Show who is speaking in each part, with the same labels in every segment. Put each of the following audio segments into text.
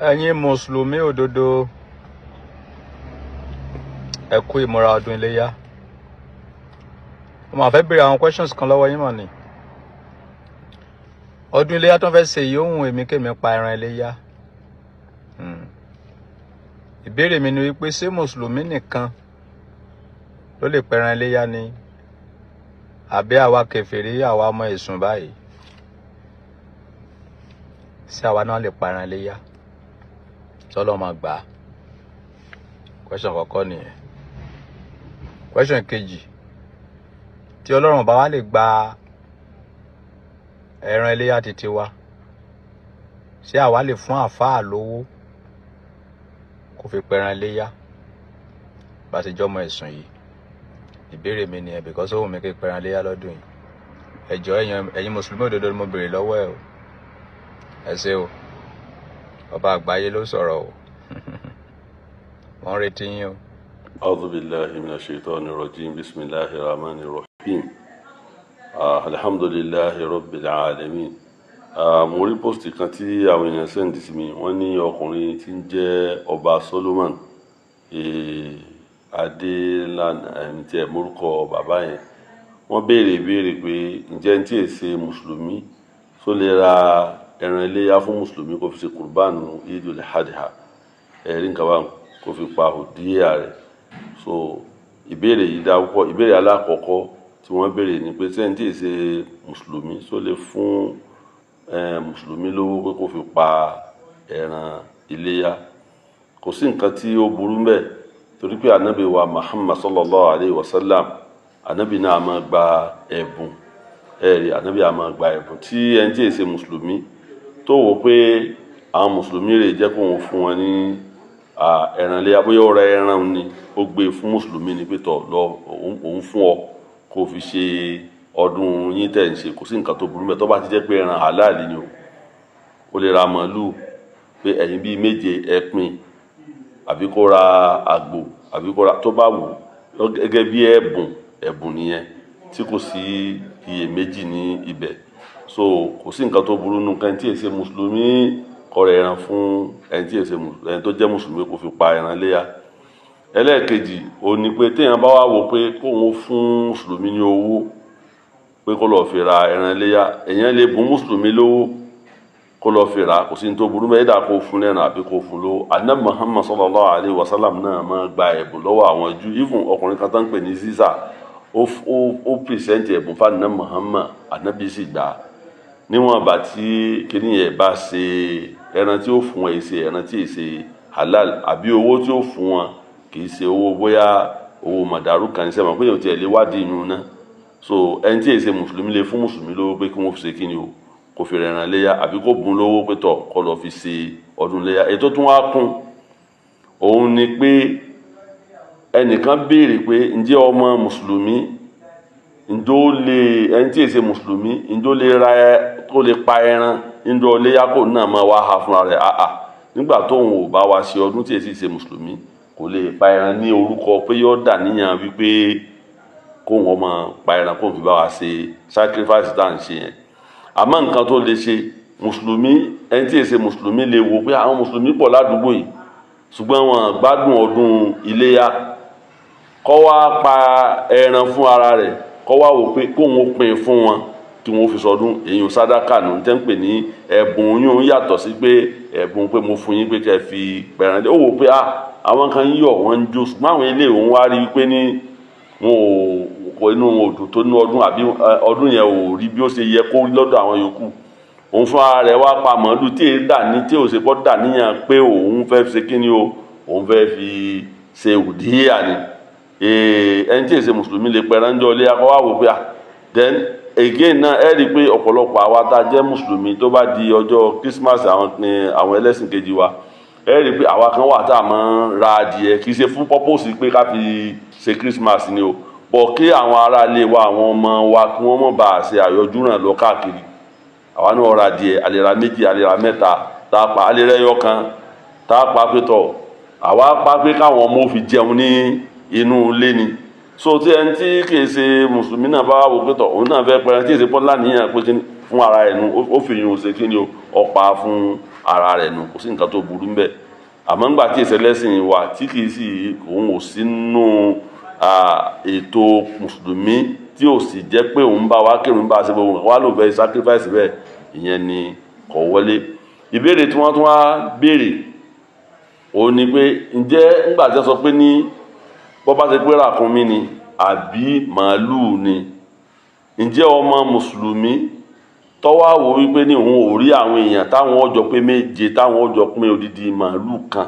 Speaker 1: Ẹ̀yin Mùsùlùmí òdodo, ẹ kú ìmúra ọdún iléyá. Mo máa fẹ́ béèrè àwọn questions kan lọ́wọ́ yín mọ̀ ni. Ọdún iléyá tó ń fẹ́ ṣe yìí, ó wù èmi kémi pa ẹran iléyá. Ìbéèrè mi ni wípé, ṣé Mùsùlùmí nìkan ló lè pẹran iléyá ni, àbí àwa kèfèrí, àwa ọmọ èsùn báyìí, ṣé àwa náà lè pa ẹran iléyá tọ́lọ́ máa gbà á? Question kọ́kọ́ nìyẹn. Question kejì, tí Ọlọ́run bá wá lè gba ẹran iléyá títí wa, ṣé àwa lè fún àáfàá lówó kó fi pẹran iléyá bá ti jọmọ ẹ̀sùn yìí? Ìbéèrè mi nìyẹn, because ó wù mí kí n pẹran iléyá lọ́dún yìí. Ẹ jọ̀ọ́, ẹ̀yin Mùsùlùmí òdodo ni mo béèrè lọ́wọ́ ẹ o. Ẹ ṣé o. Ọba àgbáyé ló sọ̀rọ̀ o. Wọ́n ń retí yín o.
Speaker 2: أعوذ بالله من الشيطان الرجيم. بسم الله الرحمن الرحيم. الحمد لله رب العالمين. Mo rí post kan tí àwọn èèyàn send sí mi. Wọ́n ní ọkùnrin tí ń jẹ́ Ọba Solomon Adélànà, ẹni tí ẹ̀ mórúkọ bàbá yẹn. Wọ́n béèrè ìbéèrè pé, ǹjẹ́ ẹni tí è ṣe mùsùlùmí tó lè ra ẹran iléyá fún mùsùlùmí kó fi ṣe kùrùbánu Idul Adha, ẹ̀rí nǹkan bá kó fi pa òdíyà rẹ̀? So ìbéèrè yìí dá púpọ̀. Ìbéèrè alákọ̀ọ́kọ́ tí wọ́n béèrè ni pé, sẹ́ni tí ì ṣe mùsùlùmí tó lè fún mùsùlùmí lówó pé kó fi pa ẹran iléyá? Kò sí nǹkan tí ó burú mbẹ̀, torí pé Anabi wa Muhammad sallallahu alayhi wa sallam, Anabi náà máa gba ẹ̀bùn. Ẹ̀rí, Anabi á máa gba ẹ̀bùn. Tí ẹni tí ì ṣe mùsùlùmí tó wò pé àwọn mùsùlùmí rè jẹ́ kó òun fún wọn ní ẹran iléyá, bóyá ó ra ẹran ni, ó gbé fún mùsùlùmí ni pé, tọ̀ lọ, òun fún ọ kó fi ṣe ọdún yín tẹ̀ ń ṣe, kò sí nǹkan tó burú mẹ́, tó bá ti jẹ́ pé ẹran halal ni o. Ó lè ra màálù pé ẹ̀yin bíi méje, ẹ pín, àbí kó ra àgbò, àbí kó ra tó bá wù ú gẹ́gẹ́ bí ẹ̀bùn. Ẹ̀bùn nìyẹn tí kò sí iyèméjì ní ibẹ̀. So kò sí nǹkan tó burú nù kẹ́ni tí èsè mùsùlùmí kó ra ẹran fún ẹni tí èsè ẹni tó jẹ́ mùsùlùmí kó fi pa ẹran léyà. Ẹlẹ́ẹ̀kejì ó ní pé, téèyàn bá wá wò pé kóun fún mùsùlùmí ní owó pé kó lọ́ọ́ fi ra ẹran léyà, èèyàn lè bùn mùsùlùmí lówó kó lọ́ọ́ fi rà. Kò sí ní tó burú mẹ́ẹ̀dá kó fún lẹ́ran àbí kó fún lówó. Ànábì Muhammad sallallahu alayhi wa sallam náà máa gba ẹ̀bùn lọ́wọ́ àwọn Júù. Even ọkùnrin kan tó ń pè ní Ziza, ó present ẹ̀bùn fún Ànábì Muhammad, Ànábì sì gbà á, níwọ̀n bá tí kíní yẹn bá ṣe ẹran tí ó fún ẹ ṣe ẹran tí ì ṣe halal, àbí owó tí ó fún wọn kì í ṣe owó, bóyá owó màdàrú kan ní sẹ́wọ̀n pé yóò tiẹ̀ lè wádìí inú náà. So ẹni tí èsè mùsùlùmí lè fún mùsùlùmí lówó pé kí wọ́n fi ṣe kíni o, kó fi rẹran léyà, àbí kó bùn lówó pé, tọ̀, kó lọ fi ṣe ọdún léyà. Ètò tún wá kún òun ni pé, ẹnìkan béèrè pé, ǹjẹ́ ọmọ mùsùlùmí, ǹjẹ́ ó lè, ẹni tí èsè mùsùlùmí, ǹjẹ́ ó lè ra ẹ tó lè pa ẹran ǹjọ́ léyà kó náà máa wá ha fúnra rẹ̀? Àà, nígbà tóun ò bá wa ṣe ọdún, tí èsì ṣe mùsùlùmí, kò lè pa ẹran ní orúkọ pé yóò dà níyàn wípé kóun ọmọ pa ẹran kóun fi bá wa ṣe sacrifice tá à ń ṣe yẹn. Àmọ́ nǹkan tó lè ṣe mùsùlùmí, ẹni tí èsè mùsùlùmí lè wò pé àwọn mùsùlùmí pọ̀ ládùúgbò yìí, ṣùgbọ́n wọn gbádùn ọdún iléyá, kó wá pa ẹran fún ara rẹ̀, kó wá wò pé kóun ó pín fún wọn kí wọ́n fi sọdún. Èyàn sádàkà nù tẹ́ ń pè ní ẹ̀bùn. Yún yàtọ̀ sí pé ẹ̀bùn pé mo fún yín pé kẹ́ fi pẹ̀ràn lé. Ó wò pé, ah, àwọn kan ń yọ̀, wọ́n ń jó, ṣùgbọ́n àwọn ilé òun wá rí pé ní wọn ò kò inú wọn ò dùn tó ní ọdún, àbí ọdún yẹn ò rí bí ó ṣe yẹ kó rí lọ́dọ̀ àwọn yòókù. Òun fún ara rẹ̀ wá pa màálù tí èyí dà ní tí ò ṣe pọ́ dà níyàn pé òun fẹ́ fi ṣe kíni o, òun fẹ́ fi ṣe òdíyà ni. Ẹni tí èsè mùsùlùmí lè pẹran jọ ilé akọ wá wò pé, ah, then again náà, ẹ rí i pé ọ̀pọ̀lọpọ̀ àwa tá a jẹ́ mùsùlùmí, tó bá di ọjọ́ Christmas àwọn ẹlẹ́sìn kejì wa, ẹ rí i pé àwa kan wà tá a máa ń ra adìẹ. Kì í ṣe fún purpose pé ká fi ṣe Christmas ni o, bọ̀ kí àwọn ará ilé wa, àwọn ọmọ wa, kí wọ́n mọ̀ bá a ṣe àyọjú ràn lọ káàkiri, àwa náà ra adìẹ. A lè ra méjì, a lè ra mẹ́ta tá a pa, a lè rẹ́yọ kan tá a pa pé, tọ̀, àwa pa pé káwọn ọmọ ò fi jẹun ní inú ilé ni. So tí ẹni tí kì í ṣe mùsùlùmí náà bá wò pé, tọ̀, òun náà fẹ́ pẹran tí èsì pọ́n láníyàn pé kíni fún ara ẹnu, ó fi yun ṣe kíni o, ọ̀pá fún. Ara rẹ̀ nù, kò sí nǹkan tó burú ńbẹ̀. Àmọ́ ńgbà tí ìṣẹ̀lẹ̀sìn wa tí kì í sì òun ò sí nínú ètò mùsùlùmí, tí ò sì jẹ́ pé òun bá wa kírun, bá a ṣe gbogbo nǹkan wá ló fẹ́ sacrifice bẹ́ẹ̀, ìyẹn ni kò wọlé. Ìbéèrè tí wọ́n tún wá béèrè òun ni pé, ǹjẹ́ ńgbà tí wọ́n sọ pé ní bọ́ bá ṣe pé ràkúnmí ni àbí màálùú ni, ǹjẹ́ ọmọ mùsùlùmí tọ́wọ́ àwò wípé ní òun ò rí àwọn èèyàn táwọn ọjọ́ pé méje táwọn ọjọ́ pín odidi màálùú kan,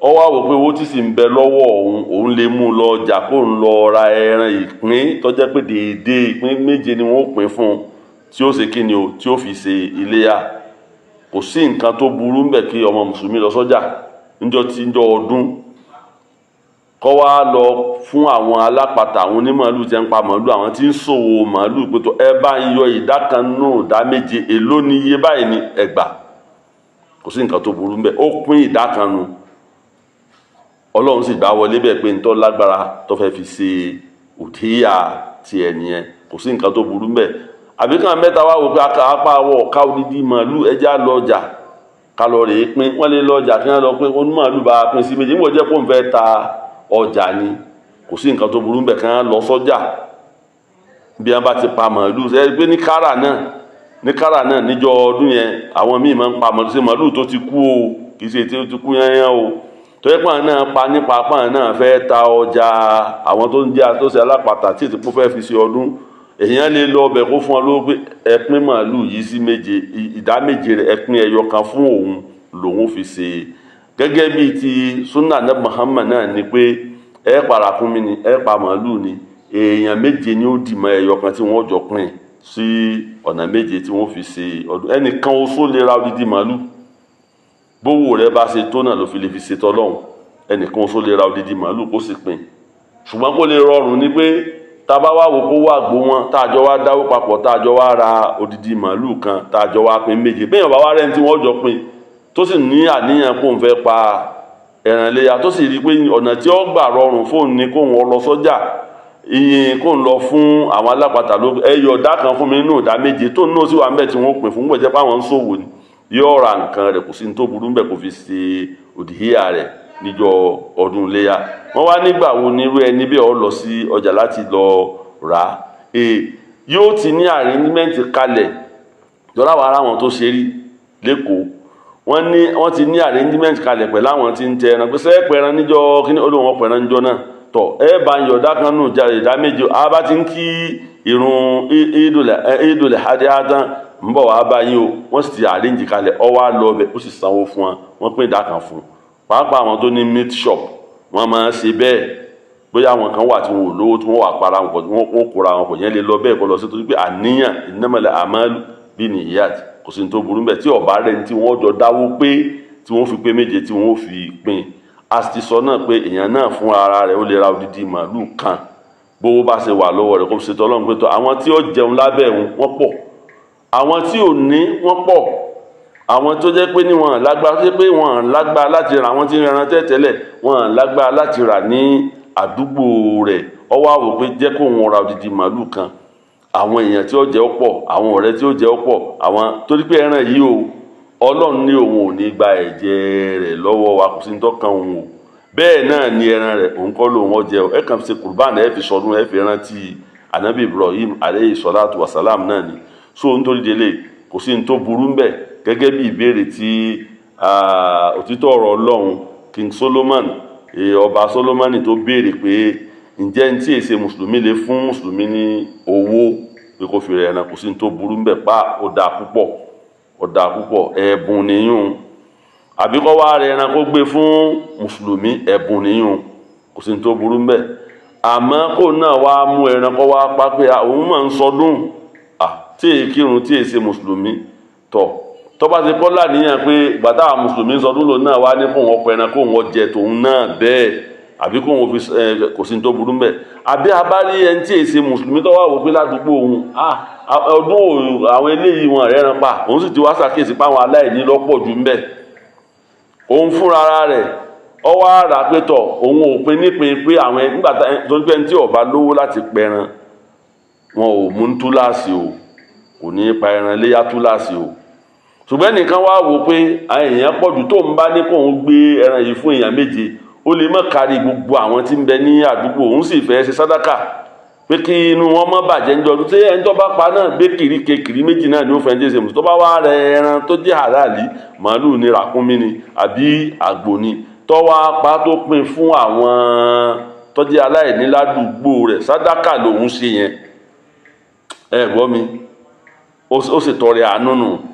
Speaker 2: ọwọ́ àwò pé owó tí sì ń bẹ lọ́wọ́ òun, òun lè mú un lọ ọjà kó ń lọ ra ẹran ìpín tó jẹ́ pé déédéé ìpín méje ni wọ́n ó pín fún un, tí ó ṣe kí ni o, tí ó fi ṣe iléyá? Kò sí nǹkan tó burú ńbẹ̀ kí ọmọ mùsùlùmí lọ sọ́jà níjọ́ tí níjọ́ ọdún, kọ́ wá lọ fún àwọn alápatà, àwọn onímàálù tí ń pa màálù, àwọn tí ń ṣòwò màálù, pé tó ẹ bá ń yọ ìdá kan nù ìdá méje, èló ní iye báyìí ní ẹgbàá. Kò sí nǹkan tó burú ńbẹ̀. Ó pín ìdá kan nù, Ọlọ́run sì gbà wọlé bẹ́ẹ̀ pé ntọ́ lágbára tó fẹ́ fi ṣe òtíyà tiẹ̀ nìyẹn. Kò sí nǹkan tó burú ńbẹ̀. Àbí kàn mẹ́ta wá wò pé apá àwọ̀ ọ̀ka odidi màálù, ẹja lọ ọjà ká lọ rèé pín. Wọ́n lè lọ ọjà kí wọ́n lọ pín onímàálù bá pín sí méjì, níwọ̀n jẹ́ kó ń fẹ́ ta ọjà ni. Kò sí nǹkan tó burú ńbẹ̀ kí wọ́n lọ sọ́jà bí wọ́n bá ti pa màálù. Ẹ pé ní kára náà, ní kára náà níjọ́ ọdún yẹn, àwọn míì máa ń pa màálù sí màálù tó ti kú o, kì í ṣe tí ó ti kú yányán o, tó yẹ pọ́n náà pa nípa pọ́n náà fẹ́ ta ọjà. Àwọn tó ń jẹ́ tó ṣe alápatà tí ètò fẹ́ fi ṣe ọdún, èèyàn lè lọ ọbẹ̀ kó fún ọ lówó pé ẹ pín màálù yìí sí méje, ìdá méje rẹ̀, ẹ pín ẹyọ kan fún òun lòun fi ṣe. Gẹ́gẹ́ bíi ti sunna nabi Muhammad náà ni pé ẹ pa ràkúnmí ni, ẹ pa màálù ni, èèyàn méje ni ó dì mọ́ ẹyọ kan tí wọ́n jọ pín sí ọ̀nà méje tí wọ́n fi ṣe ọdún. Ẹnìkan oṣó lè ra odidi màálù, bówó rẹ bá ṣe tó náà ló fi lè fi ṣe tọ́lọ́hún. Ẹnìkan oṣó lè ra odidi màálù kó sì pín, ṣùgbọ́n kó lè rọrùn ni pé tá a bá wá wò kó wá gbó wọn, tá a jọ wá dáwó papọ̀, tá a jọ wá ra odidi màálù kan, tá a jọ wá pín méje. Bẹ́ẹ̀ bá wá rẹ́ni tí wọ́n jọ pín, tó sì ní àníyàn kó ń fẹ́ pa ẹran iléyá, tó sì rí i pé ọ̀nà tí ó gbà rọrùn fóun ni kóun lọ sọ́jà, ìyìn kó ń lọ fún àwọn alápatà ló ẹyọ ọ̀dá kan fún mi nínú ìdá méje, tó ń náà sì wà ń bẹ̀ tí wọ́n pín fún gbọ̀jẹ́ pé àwọn ń ṣòwò ni, yóò ra nǹkan rẹ̀. Kò sí ní tó burú ńbẹ̀ kó fi ṣe òdìhíyà rẹ̀ níjọ́ ọdún iléyá. Wọ́n wá nígbà wo ni irú ẹni bẹ́ẹ̀ ọ lọ sí ọjà láti lọ rà á? Yóò ti ní arrangement kalẹ̀ jọlá wàhálà àwọn tó ṣe rí lẹ́kọ̀ọ́. Wọ́n ní wọ́n ti ní arrangement kalẹ̀ pẹ̀lú àwọn tí ń tẹ ẹran pé sẹ́ẹ̀pẹ̀ ẹran níjọ́ kíní, olóhùn wọn pẹ̀ràn níjọ́ náà tọ̀, ẹ bá ń yọ̀dá kan nù jáde ìdá méje, a bá ti ń kí irun ìdòlẹ̀ adé tán, ń bọ̀ wá báyìí o. Wọ́n sì ti arrange kalẹ̀, ọ wá lọ ọbẹ̀, ó sì sanwó fún wọn, wọ́n pín ìdá kan fún un. Pàápàá àwọn tó ní meat shop, wọ́n máa ń ṣe bẹ́ẹ̀. Bóyá àwọn kan wà tí wọn ò lówó, tí wọ́n wà para wọn, wọ́n kóra wọn kò yẹn lè lọ bẹ́ẹ̀ kó lọ sí, torí pé àníyàn, innamal a'malu binniyat. Kò sí ní tó burú bẹ́ẹ̀ tí ọ̀bá rẹ̀ ní tí wọ́n jọ dáwó pé tí wọ́n fi pé méje tí wọ́n fi pín. A sì ti sọ náà pé èèyàn náà fún ara rẹ̀, ó lè ra odidi màálù kan bówó bá ṣe wà lọ́wọ́ rẹ̀, kó ṣe tọ́lọ́run pé tó àwọn tí ó jẹun lábẹ́ òun wọ́n pọ̀, àwọn tí ò ní wọ́n pọ̀, àwọn tó jẹ́ pé ní wọn lágbára, tó jẹ́ pé wọn lágbára láti rà, àwọn tí ń rẹran tẹ́tẹ́lẹ̀ wọn lágbára láti rà ní àdúgbò rẹ̀, ó wá wò pé jẹ́ kó wọn ra odidi màálù kan, àwọn èèyàn tí ó jẹ́ ó pọ̀, àwọn ọ̀rẹ́ tí ó jẹ́ ó pọ̀, àwọn torí pé ẹran yìí o, Ọlọ́run ní òun ò ní gba ẹ̀jẹ̀ rẹ̀ lọ́wọ́ wa, kò sí ní tọ́kan òun o. Bẹ́ẹ̀ náà ni ẹran rẹ̀, òun kọ́ lòun ọjẹ́ o. Ẹ kàn fi ṣe kùrùbáànù, ẹ fi sọdún, ẹ fi rántí Anabi Ibrahim aleyhi salatu wa salam náà ni. So nítorí délé, kò sí ní tó burú ń bẹ̀. Gẹ́gẹ́ bí ìbéèrè tí òtítọ́ ọ̀rọ̀ Ọlọ́run King Solomon, ọba Solomoni tó béèrè pé ǹjẹ́ ní tí èsè mùsùlùmí lè fún mùsùlùmí ní owó pé kó fi rẹ̀ ẹran? Kò sí ní tó burú ń bẹ̀ pa. Ó dáa púpọ̀, ó dáa púpọ̀, ẹ̀bùn nìyún. Àbí kó wá rẹ̀ ẹran kó gbé fún mùsùlùmí, ẹ̀bùn nìyún, kò sí ní tó burú ń bẹ̀. Àmọ́ kó náà wá mú ẹran kó wá pa pé òun máa ń sọdún tí èyí kírun, tí èyí ṣe mùsùlùmí, tọ̀ tó bá ti kọ́ láníyàn pé gbàtà mùsùlùmí sọdún lòun náà wá ní kóun ọpọ ẹran kóun ọjẹ tòun náà bẹ́ẹ̀, àbí kóun fi kò sí ní tó burú mbẹ̀. Àbí abárí ẹni tí èyí ṣe mùsùlùmí tó wà wò pé ládùúgbò òun ọdún àwọn eléyìí wọn rẹ̀ ẹran pa, òun sì ti wá ṣàkíyèsí pé àwọn aláìní lọ́pọ̀ jù ń bẹ̀, òun fúnra rẹ̀ ọ wá rà pé tọ̀ òun ò pin nípin pé àwọn nígbà tó ń pẹ́ tí ó bá lówó láti pẹran, wọn ò mú túláàsì o, kò ní pa ẹran léyà túláàsì o. Ṣùgbọ́n nìkan wá wò pé àwọn èèyàn pọ̀ jù, tó ń bá ní kóun gbé ẹran yìí fún èèyàn 7, ó lè má kárí gbogbo àwọn tí ń bẹ ní àdúgbò, òun sì fẹ́ ṣe sàdákà pé kí inú wọn má bàjẹ́ ní ọdún tí ẹni tó bá pa náà gbé kiri kekiri méjì náà ní ó fẹ́ jẹ́ sèmùsùn. Tó bá wá rẹ ẹran tó jẹ́ àlàálí, màálù ni, ràkúnmí ni àbí àgbò ni, tó wá pa tó pín fún àwọn tó jẹ́ aláìní ládùúgbò rẹ̀, sàdákà lòun ṣe yẹn. Ẹ gbọ́ mi, ó sì tọrẹ àánú nù.